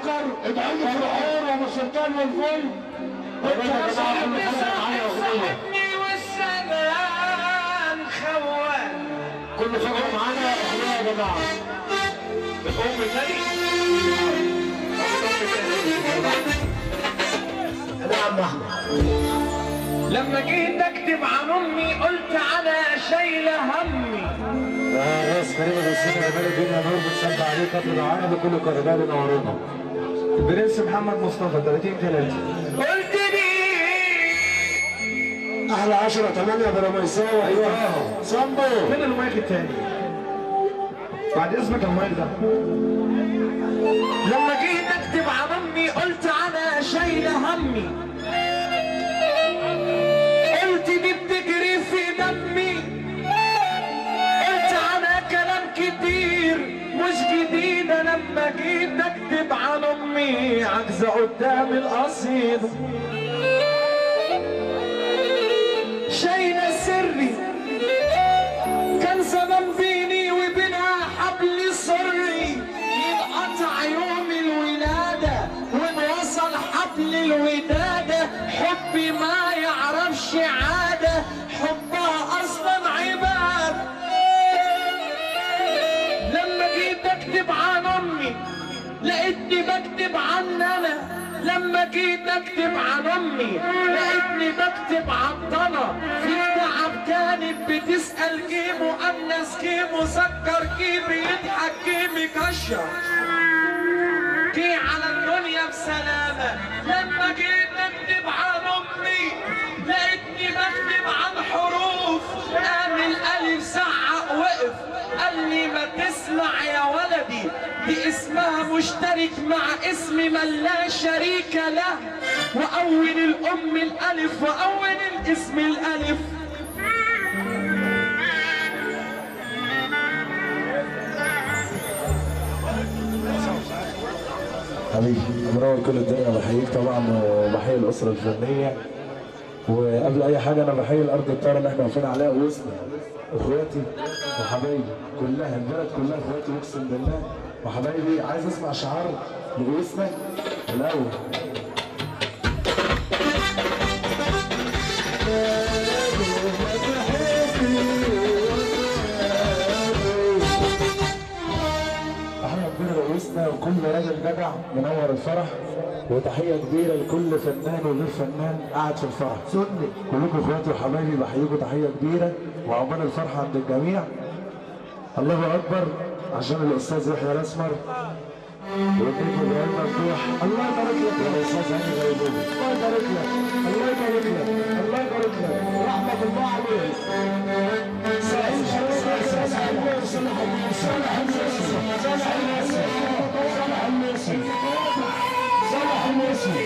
بكر، ادعوا لي فرعون وابو سلطان والفل. يا جماعة كل فرقه معانا اغنية، والسلام خوان، كل فرقه معانا اغنية يا جماعة. الام تاني؟ انا عم احمد. لما جيت اكتب عن امي قلت انا شايله همي. الناس كريمة الحسين جمال الدنيا نور، بتسمع عليه قطر العرب كل كهرباء بينورونا. البرنس محمد مصطفى 30-3. قلت لي احلى 10-8 برميساوي. ايوه صندوق. فين المايك التاني؟ بعد اذنك المايك ده. لما جيت اكتب عن امي قلت انا شايله همي، قلت دي بتجري في دمي، قلت انا كلام كتير مش جديدة. لما جيت اكتب عن امي عجزة قدام القصيدة، شايلة سري كان زمان بيني وبينها حبل سري، ينقطع يوم الولادة ونوصل حبل الودادة. حبي ما يعرفش عادة، حبها أصلا عبادة. لما جيت أكتب عن أمي لقيتني بكتب عن أنا. لما جيت أكتب عن أمي لقيتني بكتب عن طنا. في التعب كانت بتسأل جه مؤنث جه مذكر جه بيضحك جه مكشر جه على الدنيا بسلامة. لما جيت أكتب عن أمي لقيتني بكتب عن حروف. قام الألف زعق وقف قال لي ما تسمع يا ولدي، دي اسمها مشترك مع اسم من لا شريك له. وأول الأم الألف وأول الاسم الألف. حبيبي منور كل الدنيا، بحييك طبعا وبحيي الاسرة الفنية. وقبل اي حاجة انا بحيي الارض الطاهرة اللي احنا واقفين عليها وسطنا، اخواتي وحبايبي كلها، البلد كلها اخواتي اقسم بالله وحبايبي. عايز اسمع شعار لغوصنا الاول. تحية كبيرة لغوصنا وكل راجل جدع منور الفرح، وتحية كبيرة لكل فنان وغير فنان قاعد في الفرح. كلكم اخواتي وحبايبي، بحييكم تحية كبيرة وعقبال الفرحة عند الجميع. الله أكبر عشان الأستاذ يحيى الأسمر والنجم إبراهيم ممدوح. الله يبارك لك يا الأستاذ هاني غيبوبي، الله يبارك لك، الله يبارك لك، الله يبارك لك، رحمة الله عليه. سعيد صالح صالح صالح صالح الموسي صالح الموسي.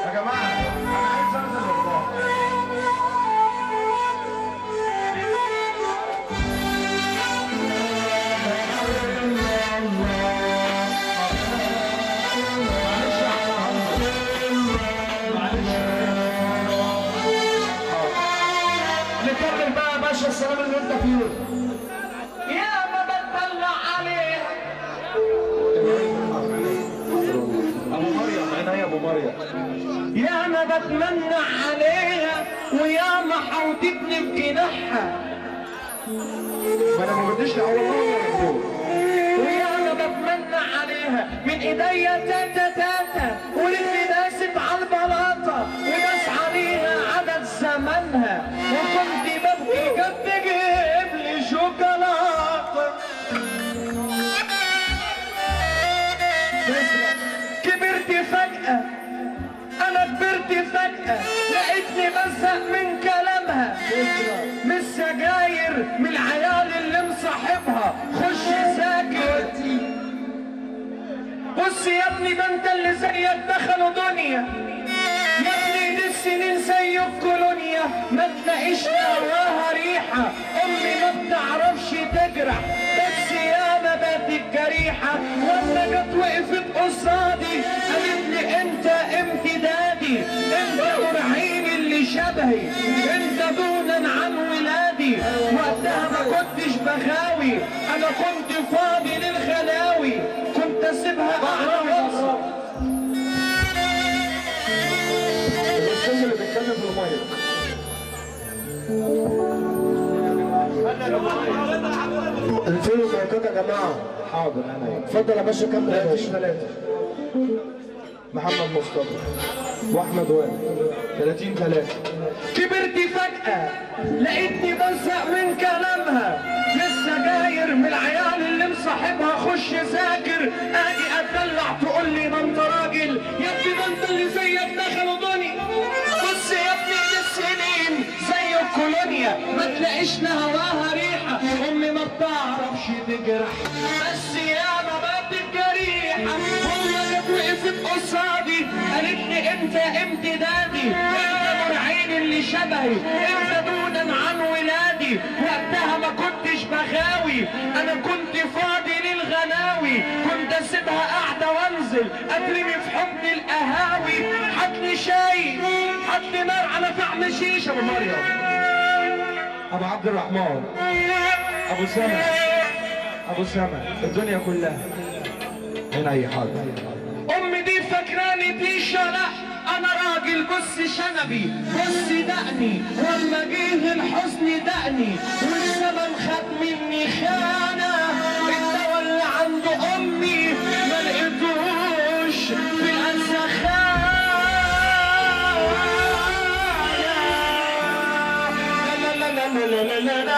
يا جماعة أنا عايز أنزل والله. نكمل بقى يا باشا السلام اللي أنت فيه. يا ما بتدلع عليها أبو مريم، عينيا أبو مريم. يا ما بتمنع عليها ويا ما حوتتني بجناحها. ما أنا ما بديش لأول مرة مجنون. ويا ما بتمنع عليها من إيديا تاتا تاتا، ورجلي داست على البلاطة وداس عليها عدد زمانها. وكنت ببكي كانت تجيب لي شوكولاتة. كبرت فجأة، أنا كبرت فجأة، لقيتني بزهق من كلامها، من السجاير، من العيال اللي مصاحبها. خش ساكت، بص يا ابني ده انت اللي زيك دخلوا دنيا، يا ابني دي السنين زي الكولونيا، ما تلاقيش لهواها ريحة. أمي ما بتعرفش تجرح بس ياما باتت جريحة. لما جت وقفت قصادي قالت لي انت امتدادي، انت نور عيني اللي شبهي، انت دونا عن ولادي. قصادي، وقتها ما كنتش بغاوي، انا كنت فاضي للخلاوي، كنت اسيبها قاعدة وانزل. الاستاذ اللي بيتكلم في المايك. انزلوا المايكات يا جماعة. حاضر انا. اتفضل يا باشا كمل يا باشا. 3 محمد مصطفى واحمد وائل 30-3. كبرت فجأة لقيتني بزهق من كلامها، لسه جاير من العيال اللي مصاحبها، خش ذاكر اجي اتدلع تقول لي ما انت راجل، يا ابني ما انت اللي زيك دخلوا دنيا. بص يا ابني السنين زي الكولونيا ما تلاقيش لهواها ريحه، امي ما بتعرفش تجرح بس ياما باتت جريحه، والله جت وقفت قصادي قالت لي انت امتدادي، انت نور عيني اللي شبهي، انت دونا عن ولادي، وقتها ما كنتش بغاوي، انا كنت فاضي للغناوي، كنت اسيبها قاعدة وانزل اترمي في حضن القهاوي، هاتلي شاي هاتلي نار على فحم شيشة. ابو مريم، ابو عبد الرحمن، ابو سما، ابو سما، الدنيا كلها هنا اي حاجة. امي دي فاكراني تيشه، لا انا راجل، بص شنبي بص دقني، ولما جه الحزن دقني، والزمن خد مني خانه، الدوا اللي عند امي ما لقيتوش في الانسخانه. لا لا لا لا لا لا لا.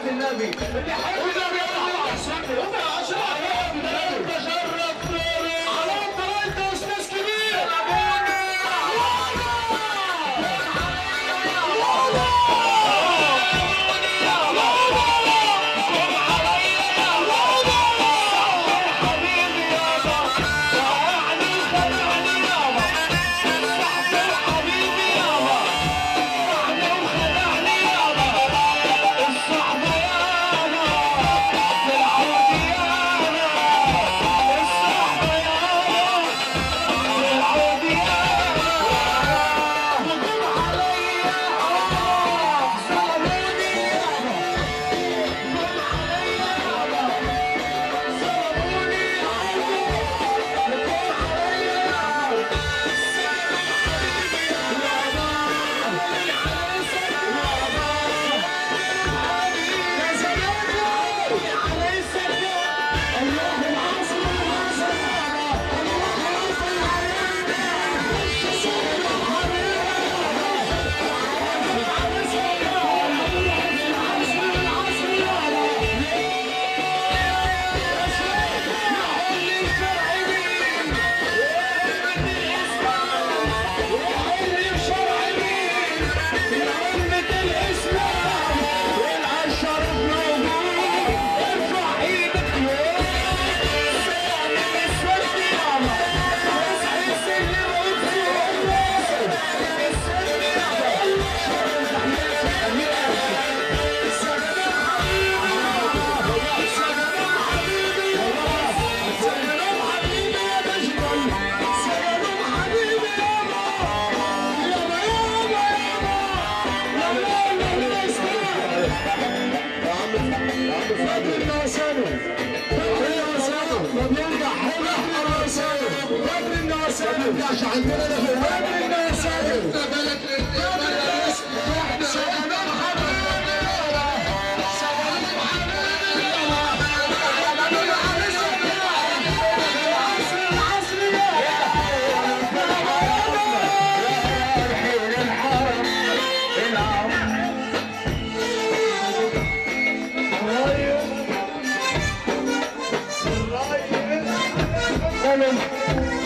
النبي اللي حب النبي الراية. البرنامج.